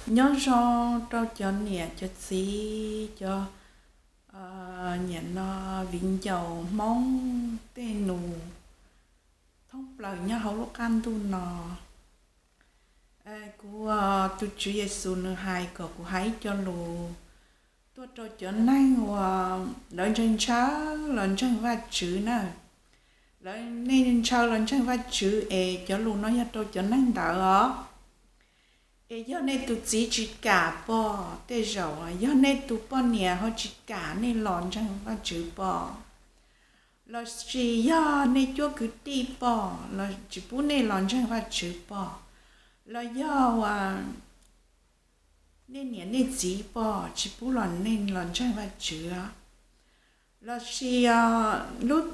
Nyob zoo rau cov niam cov txiv, cov niam no viv ncaus Hmoob tej nus thoob plaws nyob hauv lub qab ntuj no. Kuv, tus Tswv Yexus nws hais kom kuv hais ib co lus tuaj rau cov neeg uas lawv ntshaw ntshaw los ntseeg Vajtswv na. Lawv, nej ntshaw los ntseeg Vajtswv es cov lus no yog rau cov neeg ntawd os. Es yog nej tus txiv tsis kam pom, tej zaum yog nej tus poj niam ho tsis kam nej los ntseeg Vajtswv pom, lossis yog nej cuab kwv tij pom los tsis pub nej los ntseeg Vajtswv pom, los yog uas nej niam nej txiv pom tsis pub los nej los ntseeg Vajtswv, lossis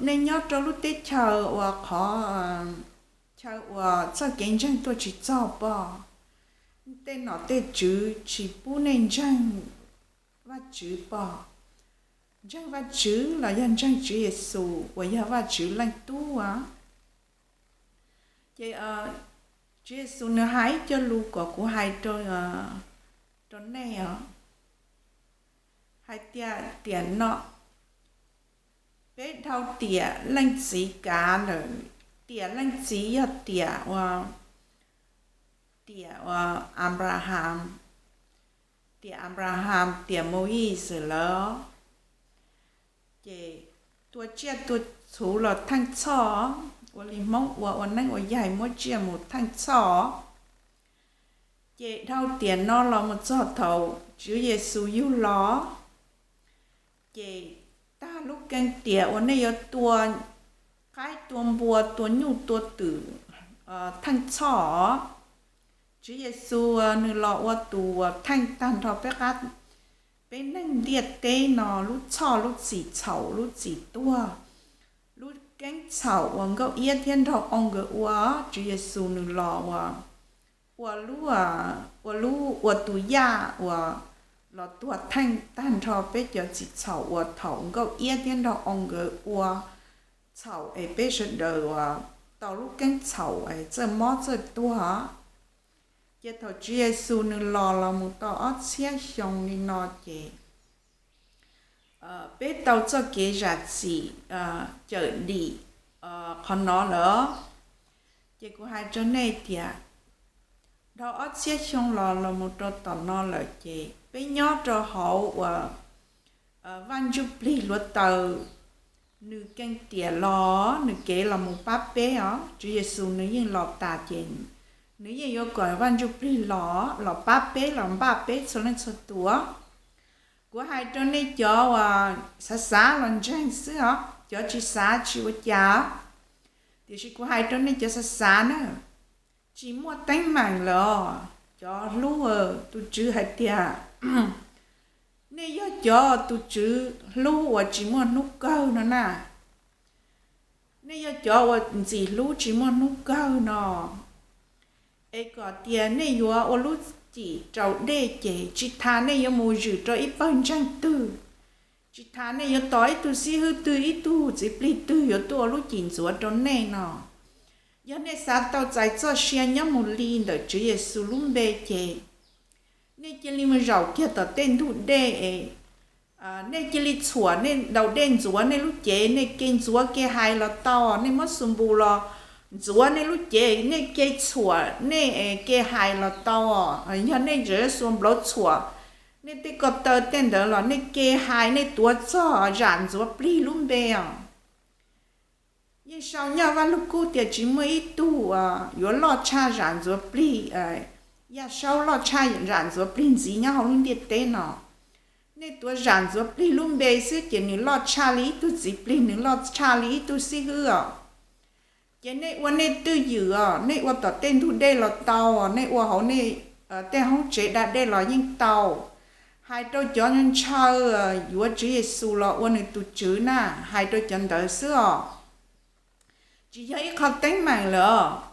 nej nyob rau lub teb chaws uas qhov chaw uas txoj kev ntseeg tuaj tsis txog pom, tej nom tej tswv tsis pub nej ntseeg Vajtswv pom, ntseeg Vajtswv los yog ntseeg Tswv Yexus uas yog Vajtswv Leej Tub. Ces Tswv Yexus nws hais ib co lus kom kuv hais rau nej os, hais tias tiam no peb dhau tiam leej txiv kav lawm. Tiam leej txiv yog tiam uas, tiam uas Anplaham, tiam Anplaham, tiam Mauxes lawm. Ces tua tsiaj tua txhuv los theej txhoj, ua li Hmoob ua, ua neeb ua yaig muab tsiaj mus theej txhoj. Ces dhau tiam no los mus txog thaum Tswv Yexus yug los, ces tag lub keeb tiam uas nej yuav tua qaib tua npua tua nyuj tua twm theej txhoj, Tswv Yexus nws los ua tus uas theej tag nrho peb qab, peb neeg ntiaj teb no lub txhoj lub txim txhaum lub txim tuag, lub keeb txhaum uas Nkauj Iab thiab Nraug Oo nkawd ua. Tswv Yexus nws los ua, ua lub, ua lub, ua tus yaj uas los tuag theej tag nrho peb cov txim txhaum uas thaum Nkauj Iab thiab Nraug Oo nkawd ua txhaum es peb sawv daws uas tau lub keeb txhaum es txawj mob txawj tuag. Ces thaum Tswv Yexus nws los los mus tau ob txhiab xyoo li no ces peb tau txoj kev zam txim cawm dim qhov no lawm. Ces kuv hais rau nej tias dhau ob txhiab xyoo los los mus rau tom no lawm ces peb nyob rau hauv uas Vaj Ntsuj Plig hluav taws nws keeb tiam los nws kev los mus pab peb os. Tswv Yexus nws yeej los tas ces nws yeej yuav kom Vaj Ntsuj Plig los, los pab peb los npaj peb txhua leej txhua tus. Kuv hais rau nej cov uas xav xav los ntseeg xwb os, cov tsis xav tsis ua cas. Tiam sis kuv hais rau nej cov xav xav na, tsis muaj teeb meem lawm os. Cov hlub, tus Tswv hais tias nej yog cov tus Tswv hlub uas tsis muaj hnub kawg no na. Nej yog cov uas ntxim hlub tsis muaj hnub kawg no. Es kom tias nej yuav ua lub cim raus dej ces tsis tas nej yuav mus zwm rau ib pawg ntseeg twg, tsis tas nej yuav tos ib tug xib hwb twg ib tug txiv plig twg yuav tuaj ua lub cim ntxuav rau nej no. Yog nej xav tau txais txoj sia nyob mus li ntawm Tswv Yexus lub npe ces nej cia li mus zaum kiag tom tej ntug dej es nej cia li txhuam nej daus dej ntxuav nej lub cev, nej ke ntxuav ke hais los tau, nej muab xus npus los ntxuav nej lub cev, nej ke txhuam nej ke hais los tau. Yog nej zov xuas nplauv txhuam nej tej ko taw tej ntawd los nej ke hais, nej tuav txog zam ntxuav plig lub npe os. Yeej sau nyob Vaj Lug Kub tias tsis muaj ib tug yuav loj tshaj zam ntxuav plig, Yaj Saub loj tshaj zam ntxuav plig ntxiv nyob hauv lub ntiaj teb no. Nej tuav zam ntxuav plig lub npe xwb ces nws loj tshaj li ib tug txiv plig, nws loj tshaj li ib tug xib hwb os. Ces nej ua nej twj ywm os, nej ua tom tej ntug dej los tau, nej ua hauv nej tej hoob tsev da dej los yeej tau. Hais rau cov ntshaw yuav Tswv Yexus los ua nws tus Tswv na, hais rau cov ntawd xwb os. Tsis yog ib qho teeb meem lawm os.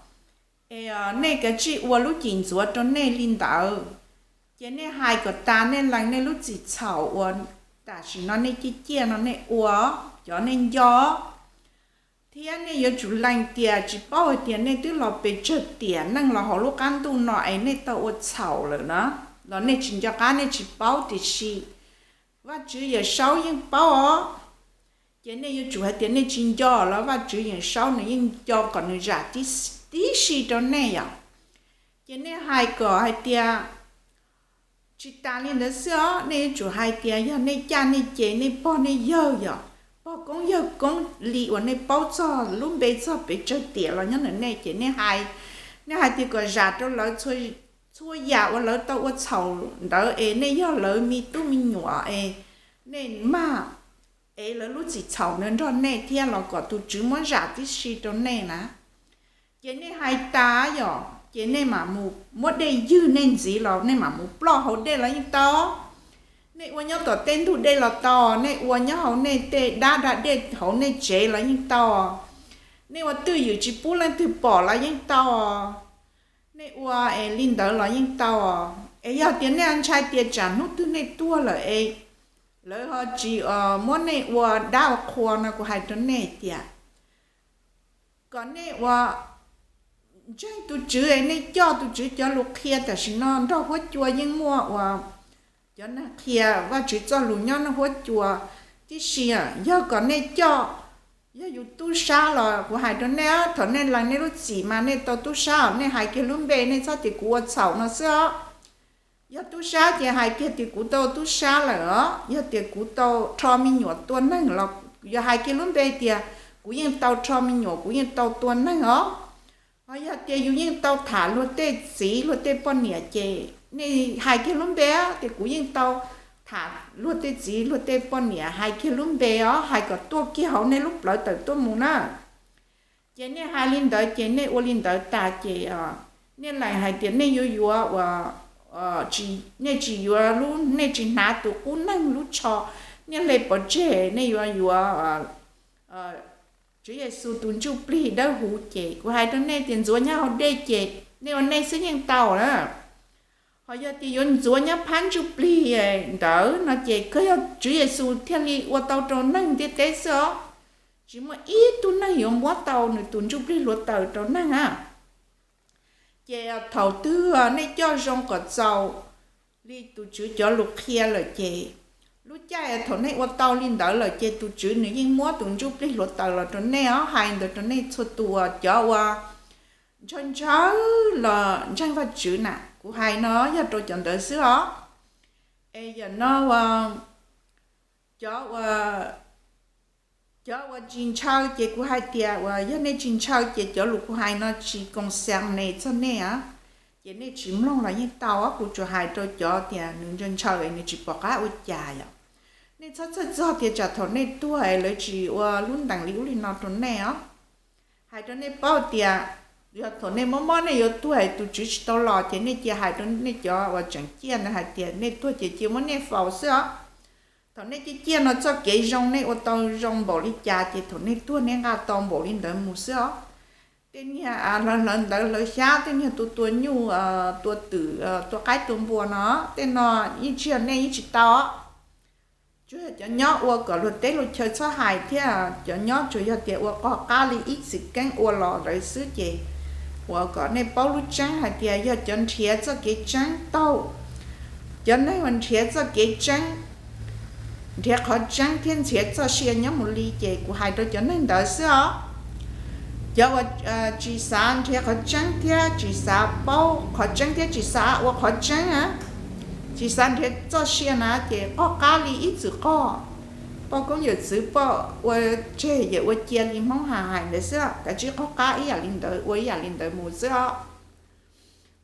Es nej kav tsij ua lub cim ntxuav rau nej li ntawd, ces nej hais kom tas nej lees nej lub txim txhaum uas tam sim no nej ciaj ciaj no nej ua, cov nej nco. Thiab nej yuav tsum lees tias tsis paub hais tias nej twb los pes tsawg tiam neej los hauv lub qab ntuj no es nej tau ua txhaum lawm na. los nej tsis nco qab nej tsis paub, tiam sis Vajtswv Yawm Saub yeej paub os. Ces nej yuav tsum hais tias nej tsis nco los Vajtswv Yawm Saub nws yeej nco kom nws zam tib si rau nej yom. Ces nej hais kom hais tias tsis tas li ntawd xwb os, nej yuav tsum hais tias yog nej caj nej ces nej pog nej yawg yom, pog koob yawg koob li uas nej paub txog lub npe txog pes tsawg tiam los nyob ntawm nej ces nej hais, nej hais tias kom zam rau lawv txhua yam uas lawv tau ua txhaum ntawd es nej yog lawv me tub me nyuam es nej mag es lawv lub txim txhaum ntawd nrog nej thiab los kom tus Tswv muab zam tib si rau nej na. Ces nej hais tas yom, ces nej mam mus muab dej ywg nej ntxiv los nej mam mus ploj hauv dej los yeej tau. Nej ua nyob tom tej ntug dej los tau, nej ua nyob hauv nej tej dab da dej hauv nej tsev los yeej tau. Nej ua twj ywm tsis pub leej twg pom los yeej tau. Nej ua es li ntawd los yeej tau. Es yog tias nej ntshai tias tsam hnub twg nej tuag lawm es lawv ho tsis muab nej ua dab ua qhua no, kuv hais rau nej tias kom nej ua ntseeg tus Tswv es nej coj tus Tswv cov lus qhia tam sim no nrog huab cua yeej muaj uas cov neeg qhia Vajtswv txoj lus nyob nrog huab cua tib si. Yog kom nej coj, yog yus tub sab los kuv hais rau nej, thaum nej lees nej lub txim mas nej tau tub sab os, nej hais kiag lub npe, nej txhob tias kuv ua txhaum no xwb os. Yog tub sab ces hais kiag tias kuv tau tub sab lawm os, yog tias kuv tau rho me nyuam tua neeg los yog hais kiag lub npe tias kuv yeej tau rho me nyuam, kuv yeej tau tua neeg os. Ho yog tias yus yeej tau tham luag tej txiv luag tej poj niam ces nej hais kiag lub npe tias kuv yeej tau tham luag tej txiv luag tej poj niam, hais kiag lub npe os, hais kom tuaj kiag hauv nej lub plawv tawm tuaj mus na. Ces nej hais li ntawd ces nej ua li ntawd tas ces nej lees hais tias nej yuav yuav ua, nej tsis yuav lub, nej tsis hnav tus qub neeg lub tsho niaj hle pov tseg, nej yuav yuav Tswv Yexus tus ntsuj plig dawb huv. Ces kuv hais rau nej tias ntxuav nyob hauv dej ces nej ua nej xwb yeej tau na. Ho yog tias yuav ntxuav nyob phab ntsuj plig ntawd no ces kawg yog Tswv Yexus thiaj li ua tau rau neeg ntiaj teb xwb os. Tsis muaj ib tug neeg yuav muab tau nws tus ntsuj plig hluav taws rau neeg a. Ces thaum twg nej coj zoo kom txaus li tus Tswv cov lus qhia lawm ces lub caij thaum nej ua tau li ntawd lawm ces tus Tswv nws yeej muab tus ntsuj plig hluav taws los rau nej os. Hais ntawd rau nej txhua tus, cov uas ntshaw ntshaw los ntseeg Vajtswv na, kuv hais no yog rau cov ntawd xwb os. Es yam no ua cov ua, cov uas tsis ntshaw ces kuv hais tias uas yog nej tsis ntshaw ces cov lus kuv hais no tsis koom xees ne txog nej a, ces nej tsis mloog los yeej tau. Kuv tsuas hais rau cov tias nws ntshaw ntshaw es nws tsis pom qab ua cas yom. Nej txhob txhawj txog tias tsam thaum nej tuag es lawv tsis ua lub ntees li ub li no rau nej os. Hais rau nej paub tias yog thaum nej mob mob nej yuav tuag es tus Tswv tsis tau los ces nej cia hais rau nej cov uas tseem ciaj ntawd hais tias nej tuag ces cia muab nej faus xwb os. Thaum nej ciaj ciaj no txoj kev zoo nej ua tau zoo npaum li cas ces thaum nej tuag nej nqa tau npaum li ntawd mus xwb os. Tej niag hlawv hlawv ntawv hlawv xyab, tej niag tua tua nyuj, tua twm, tua qaib tua npua no, tej no yeej tsis yog nej yeej tsis tau. Tsuas yog cov nyob ua kom luag teb luag chaw txhob hais thiab, cov nyob tsuas yog tias ua qog qab li ib txwm keeb ua los lawv xwb ces ua kom nej paub lub tseeb hais tias yog cov nrhiav txoj kev tseeb taug, cov neeg uas nrhiav txoj kev tseeb, nrhiav qhov tseeb thiab nrhiav txoj sia nyob mus li ces kuv hais rau cov neeg ntawd xwb os. Cov uas tsis xav nrhiav qhov tseeb thiab tsis xav paub qhov tseeb thiab tsis xav ua qhov tseeb a, tsis xav nrhiav txoj sia na ces qog qab li ib txwm qog. Poj koob yawm txwv poj ua tseg yawm ua cia li Hmoob hais ntawd xwb, kav tsij qog qab ib yam li ntawd, ua ib yam li ntawd mus xwb os.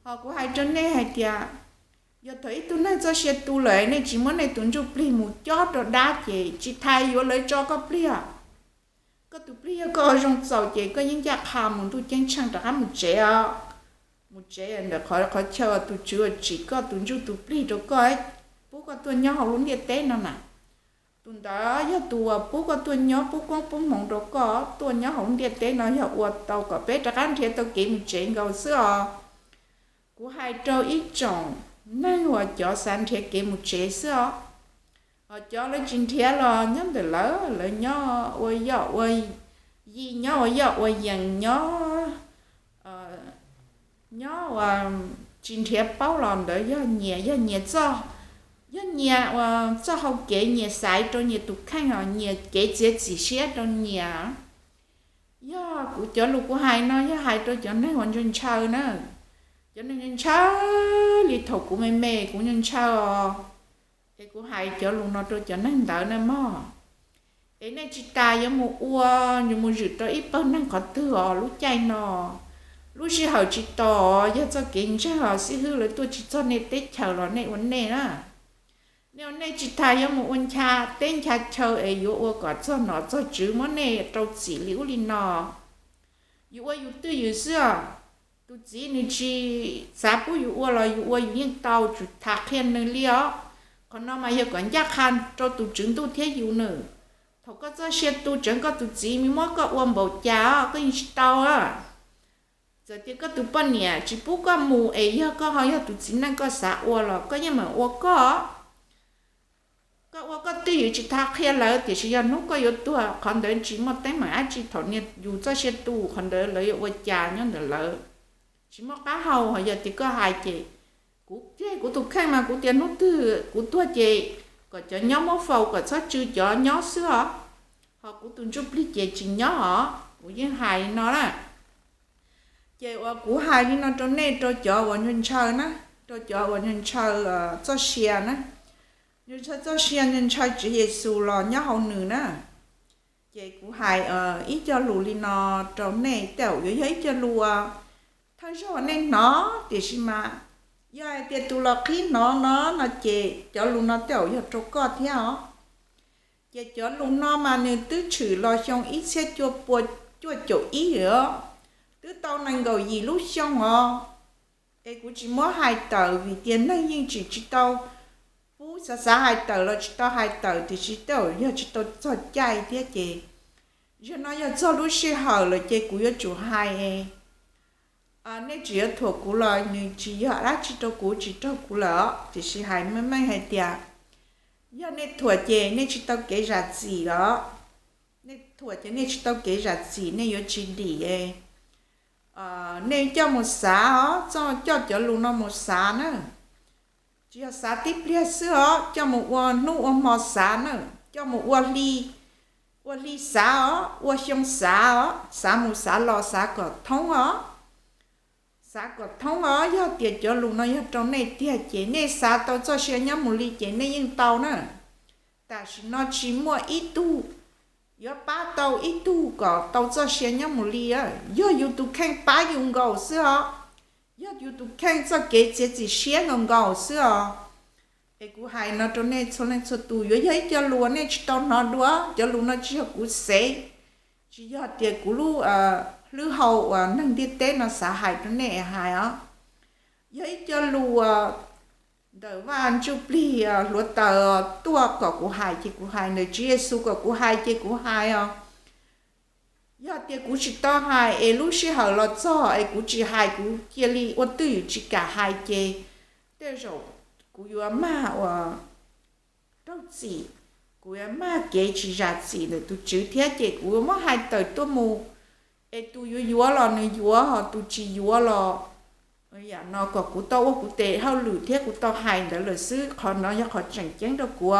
Ho kuv hais rau nej hais tias yog thaum ib tug neeg txoj sia tu lawm nej tsis muab nej tus ntsuj plig mus cob rau dab ces tsis tas yuav lawv tso koj plig. Koj tus plig yog koj zoo txaus ces koj yeej ncaj qha mus ntuj ceeb tsheej rov qab mus tsev os. Mus tsev ntawm qhov chaw tus Tswv uas tsim koj tus ntsuj tus plig rau koj, pub koj tuaj nyob hauv lub ntiaj teb no na. Tus ntawd yog tus uas pub koj tuaj nyob, pub koob pub hmoov rau koj tuaj nyob hauv lub ntiaj teb no, yog ua tau kom peb rov qab nrhiav tau kev mus tsev nkaus xwb os. Kuv hais rau ib tsoom neeg uas cov xav nrhiav kev mus tsev xwb os. Ho cov lawv tsis nrhiav los nyob ntawm lawv, lawv nyob ua yoj ua yim, nyob ua yoj ua yees, nyob, nyob ua tsis nrhiav paub los ntawd yog nyias, yog nyias txoj, yog nyias txoj hau kev, nyias xaiv rau nyias tus kheej os, nyias kev txiav txim siab rau nyias. Yog kuv cov lus kuv hais no yog hais rau cov neeg uas ntshaw ntshaw na, cov neeg ntshaw ntshaw li thaum kuv me me kuv ntshaw ntshaw os, es kuv hais cov lus no rau cov neeg ntawd na mog. Es nej tsis tas yuav mus ua, yuav mus zwm rau ib pawg neeg qhov twg os lub caij no. Lub sij hawm tsis tos, yog txoj kev ntseeg os, xib hwb lawv tuaj tsis txog nej teb chaws los nej ua nej na. Nej ua nej tsis tas yuav mus ua ncha teb ncha chaw es yuav ua kom txog nom txog tswv muab nej rau txim li ub li no. Yus ua yus twj ywm xwb os. Tus txiv nws tsis xav pub yus ua los yus ua yus yeej tau, tsis tas qhia nws li os. Qhov no mas yog kom ncaj qha rau tus tswv ntuj thiab yus nws. Thaum koj txoj sia tu tseev koj tus txiv me muab koj ua npaum cas os koj yeej tsis tau. Txawm tias koj tus poj niam tsis pub koj mus es yog koj ho yog tus txiv neej koj xav ua los koj yeej meem ua koj. Koj ua koj twj ywm tsis tas qhia lawv, tiam sis yog hnub koj yuav tuag qhov ntawd tsis muaj teeb meem dab tsi, thaum niag yus txoj sia tu qhov ntawd lawv yuav ua cas nyob ntawm lawv, tsis muaj qab hau. Ho yog tias koj hais ces kuv tiag kuv tus kheej mas kuv tias hnub twg kuv tuag ces kom cov nyob muab faus kom txhob tsw cov nyob xwb os. Ho kuv tus ntsuj plig ces tsis nyob os, kuv yeej hais li no na. Ces uas kuv hais li no rau nej rau cov uas ntshaw ntshaw na, rau cov uas ntshaw ntshaw txoj sia na, ntshaw ntshaw txoj sia, ntshaw ntshaw Tswv Yexus los nyob hauv nws na. Ces kuv hais ib co lus li no rau nej, tej zaum yuav yog ib co lus uas thawj zaug nej hnov, tiam sis mas yog hais tias tus los qhib hnov no no ces cov lus no tej zaum yog rau koj thiab os. Ces cov lus no mas nws twb tshwm los xyoo ib txhiab cuaj pua cuaj caum ib os, twb tau nees nkaum yim lub xyoo os. Es kuv tsis muab hais tawm vim tias neeg yeej tsim tsis tau, pub xav xav hais tawm los tsis tau hais tawm, tiam sis tej zaum yog tsis tau txog caij thiab ces zaum no yog txog lub sij hawm lawm ces kuv yuav tsum hais. Nej tsis yuav thuam kuv los nws tsis yog dab tsi rau kuv, tsis raug kuv lawm os, tiam sis hais meej meej hais tias yog nej thuam ces nej tsis tau kev zam txim os. Nej thuam ces nej tsis tau kev zam txim, nej yuav tsis dim. Nej coj mus xav os, txoj coj cov lus no mus xav na. Tsis yog xav tib pliag xwb os, coj mus ua hnub ua hmo xav na, coj mus ua hli, ua hli xav os, ua xyoo xav os, xav mus xav los xav kom thoob os. Xav kom thoob os, yog tias cov lus no yog rau nej tiag ces nej xav tau txoj sia nyob mus li ces nej yeej tau na. Tam sim no tsis muaj ib tug yuav pab tau ib tug kom tau txoj sia nyob mus li. Yog yus tus kheej pab yus nkaus xwb os, yog yus tus kheej txoj kev txiav txim siab nkaus nkaus xwb os. Es kuv hais no rau nej txhua leej txhua tus, yuav yog ib co lus uas nej tsis tau hnov dua, cov lus no tsis yog kuv xev, tsis yog tias kuv lub hlwb hau uas neeg ntiaj teb no xav hais rau nej hais os. Yog ib co lus uas ntawm Vaj Ntsuj Plig hluav taws tuaj kom kuv hais ces kuv hais, ntawm Tswv Yexus kom kuv hais ces kuv hais os. Yog tias kuv tsis tau hais es lub sij hawm los txog es kuv tsis hais, kuv cia li ua twj ywm tsis kam hais ces tej zaum kuv yuav mag uas raug txim, kuv yuav mag kev tsis zam txim ntawm tus Tswv thiab ces kuv yuav muab hais tawm tuaj mus. Es tus yuav yuav los nws yuav, ho tus tsis yuav los, yam no kom kuv tau ua kuv tes hauj lwm thiab kuv tau hais ntawd lawm xwb. Qhov no yog qhov tseem ceeb rau kuv.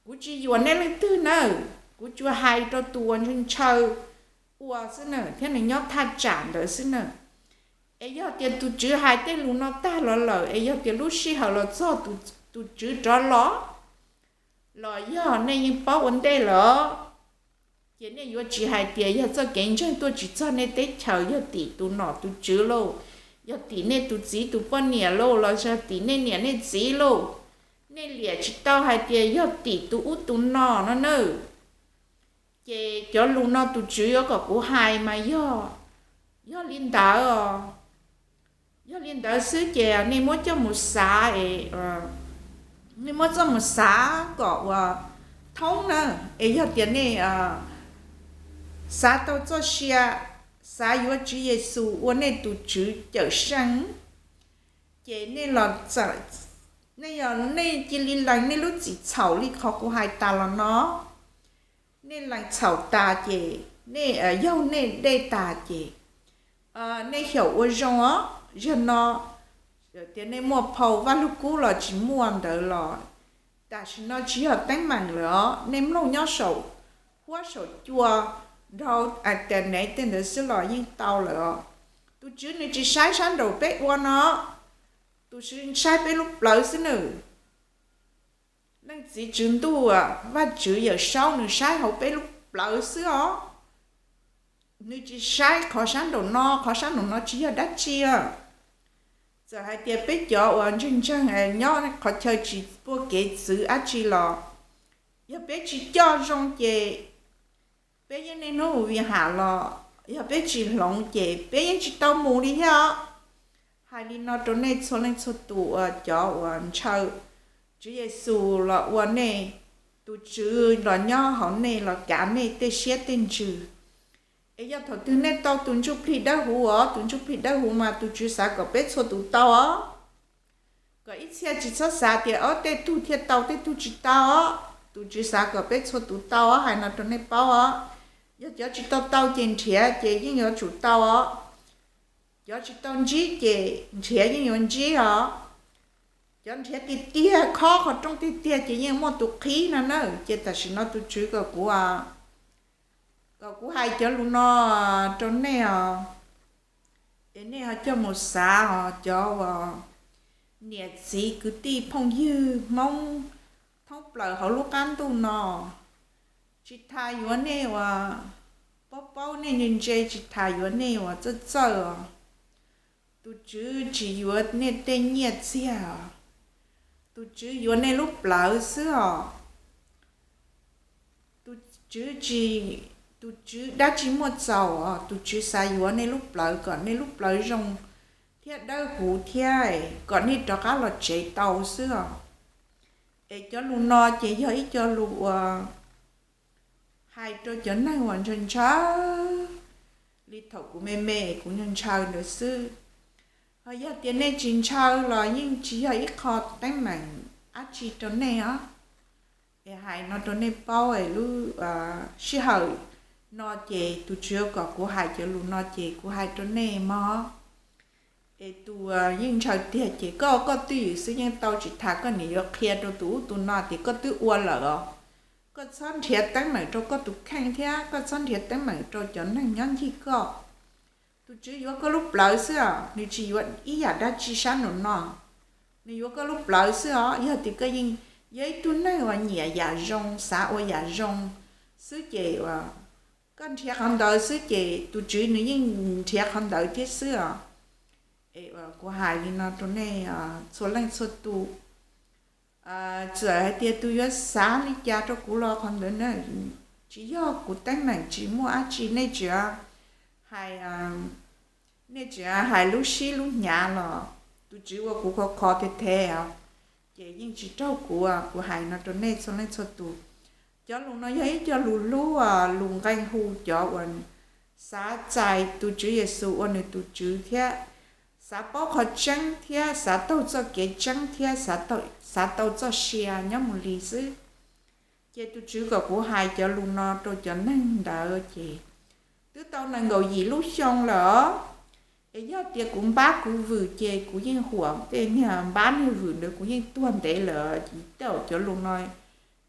Kuv tsis yuam nej leej twg nawb, kuv tsuas hais rau tus uas ntshaw ntshaw ua xwb na, thiab nws nyob thaj tsam ntawd xwb na. Es yog tias tus Tswv hais tej lus no tag los lawm, es yog tias lub sij hawm los txog tus Tswv rov los, los yog nej yeej paub ua ntej lawm, ces nej yuav tsis hais tias yog txoj kev ntseeg tuaj tsis txog nej teb chaws, yog tim tus nom tus tswv lauj, yog tim nej tus txiv tus poj niam lauj, los yog tim nej niam nej txiv lauj. Nej liam tsis tau hais tias yog tim tus ub tus no no nawb. Ces cov lus no tus Tswv yuav kom kuv hais mas yog, yog li ntawd os. Yog li ntawd xwb ces nej muab coj mus xav, nej muab coj mus xav kom uas thoob na. Es yog tias nej xav tau txoj sia, xav yuav Tswv Yexus ua nej tus Tswv Cawmseej, ces nej los, nej yog nej cia li lees nej lub txim txhaum li qhov kuv hais tas los no. Nej lees txhaum tas ces nej yaug nej dej tas ces nej xyaum ua zoo os. Zaum no Tias nej muaj phau Vaj Lug Kub los tsis muaj ntawd los, tam sim no tsis yog teeb meem lawm os. Nej mloog nyob saum huab saum cua, nrog internet tej ntawd xwb los yeej tau lawm os. Tus Tswv nws tsis saib sab nraum peb ua no, tus Tswv saib peb lub plawv xwb nawb. Leej Txiv Tswv Ntuj, Vaj Tswv Yawm Saub nws saib hauv peb lub plawv xwb os. Nws tsis saib qhov sab nraum no, qhov sab nraum no tsis yog dab tsi. Txawm hais tias peb cov uas ntseeg ntseeg nyob qhov chaw tsis puaj kev txwv dab tsi los, yog peb tsis coj zoo ces peb yeej niaj hnub ua vij ham los, yog peb tsis hloov ces peb yeej tsis tau mus li thiab. Hais li no rau nej txhua leej txhua tus uas cov uas ntshaw Tswv Yexus los ua nej, tus Tswv los nyob hauv nej los kav nej tej siab tej ntsws. Es yog thaum twg nej tau tus ntsuj plig dawb huv os, tus ntsuj plig dawb huv mas tus Tswv xav kom peb txhua tus tau os. Kom ib txhia tsis txhob xav tias ob tej tug thiaj tau tej tug tsis tau os. Tus Tswv xav kom peb txhua tus tau os, hais no rau nej paub os. Yog cov tsis tau tau ces nrhiav ces yeej yuav tsum tau os. Cov tsis tau ntsib ces nrhiav yeej yuav ntsib os. Cov nrhiav tiag tiag, khob qhov rooj tiag tiag ces yeej muaj tus qhib no na. Ces tam sim no tus Tswv kom kuv, kom kuv hais cov lus no rau nej os. Es nej ho coj mus xav os, cov uas niam txiv kwv tij phooj ywg Hmoob thoob plaws hauv lub qab ntuj no, tsis tas yuav nej uas paub paub, nej ntse ntse, tsis tas yuav nej uas txawj txawj os. Tus Tswv tsis yuav nej tej nyiaj txiag os. Tus Tswv yuav nej lub plawv xwb os. Tus Tswv tsis, tus Tswv dab tsi muaj txaus os. Tus Tswv xav yuav nej lub plawv kom nej lub plawv zoo thiab dawb huv thiab kom nej rov qab los tsev tau xwb os. Es cov lus no ces yog ib co lus uas hais rau cov neeg uas ntshaw ntshaw, li thaum kuv me me kuv ntshaw ntshaw ntawd xwb. Ho yog tias nej tsis ntshaw los yeej tsis yog ib qho teeb meem dab tsi rau nej os. Es hais no rau nej paub es lub sij hawm no ces tus Tswv kom kuv hais cov lus no ces kuv hais rau nej mog. Es tus yeej ntshaw tiag ces koj, koj twj ywm xwb yeej tau, tsis tas koj niam yuav qhia rau tus ub tus no tias koj twb ua lawm os. Koj txhob nrhiav teeb meem rau koj tus kheej thiab koj txhob nrhiav teeb meem rau cov neeg nyob ncig koj. Tus Tswv yuav koj lub plawv xwb os, nws tsis yuav ib yam dab tsi sab nraum no. Nws yuav koj lub plawv xwb os. Yog tias koj yeej yog ib tug neeg uas nyiam yam zoo, xav ua yam zoo xwb ces koj nrhiav qhov ntawd xwb ces tus Tswv nws yeej nrhiav qhov ntawd thiab xwb os. Es kuv hais li no rau nej txhua leej txhua tus. Txawm hais tias tus yuav xav li cas rau kuv los qhov ntawd na, tsis yog kuv teeb meem, tsis muaj dab tsi. Nej tsis, hais, nej tsis hais lub sib lub hnyav los tus Tswv ua kuv khov kho thiab thiab os. Ces yeej tsis raug kuv, kuv hais no rau nej txhua leej txhua tus. Cov lus no yog ib co lus hlub, lus nqee hu cov uas xav txais tus Tswv Yexus ua nws tus Tswv thiab xav paub qhov tseeb thiab xav taug txoj kev tseeb thiab xav tau txoj sia nyob mus li xwb. Ces tus Tswv kom kuv hais cov lus no rau cov neeg ntawd ces twb tau nees nkaum yim lub xyoo lawm os. Es yog tias kuv npab kuv vwm ces kuv yeej huam tej niag npab niag vwm ntawd kuv yeej tuag ntev lawm. Tej zaum cov lus no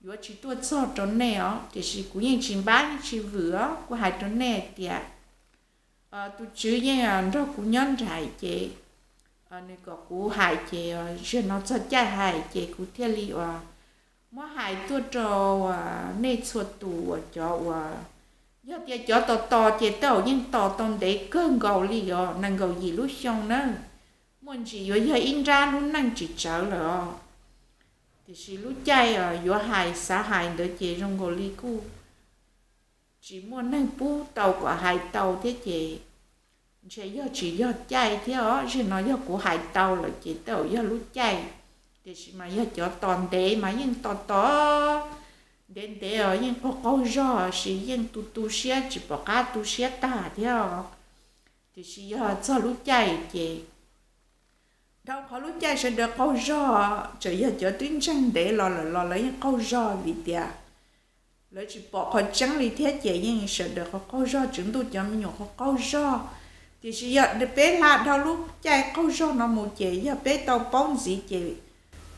yuav tsis tuaj txog rau nej os, tiam sis kuv yeej tsis npab yeej tsis vwm os. Kuv hais rau nej tias tus Tswv yeej nrog kuv nyob nraim ces nws kom kuv hais ces zaum no txog caij hais ces kuv thiaj li uas muab hais tuaj rau nej txhua tus uas cov uas, yog tias cov tos tos ces tej zaum yeej tos tau ntev kawg nkaus li os, nees nkaum yim lub xyoo na. Muaj ntsis yuav yog ib nrab lub neej tsis tsawv lawm os. Tiam sis lub caij yuav hais xav hais ntawd ces zoo nkaus li kuj tsis muaj neeg pub tau kom hais tau thiab ces ntshe yog tsis yog caij thiab os. Zaum no yog kuv hais tau lawm ces tej zaum yog lub caij. Tiam sis mas yog cov tos ntev mas yeej tos tos ntev ntev os, yeej qaug qaug zog, sis yeej tu tu siab tsis pom qab tu siab tag thiab os. Tiam sis yog txog lub caij ces dhau qhov lub caij sawv daws qaug zog, txawm yog cov twb ntseeg ntev los lawm los lawv yeej qaug zog vim tias lawv tsis pom qhov tseeb li thiab ces yeej sawv daws qaug qaug zog, Tswv Ntuj cov me nyuam qaug qaug zog, Tiam sis yog peb hla dhau lub caij qaug zog no mus ces yog peb tau paub ntxiv ces